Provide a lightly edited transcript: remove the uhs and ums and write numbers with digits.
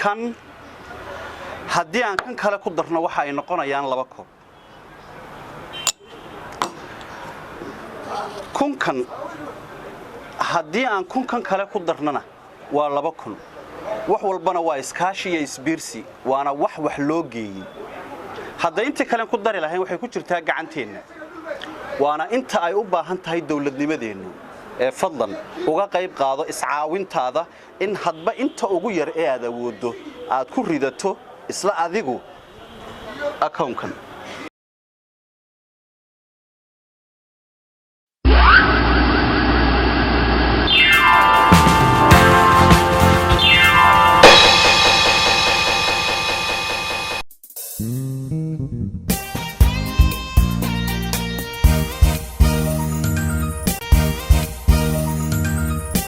Kan haddii aan kan kale ku darno, waxa ay noqonayaan 2 koob. 1000-kan haddii aan 1000-kan kale ku darnona, waa 2000. Wax walbana waa iskaashi iyo isbiirsi, waana wax wax loo geeyey. Hadda intii kalen ku dari lahayn waxay ku jirtaa gacanteenna, waana inta ay u baahan tahay dawladnimadeennu. Ee fadlan uga qayb qaado iscaawintaada in hadba inta ugu yar ee aad awooddo aad ku ridato isla adigu akownkan.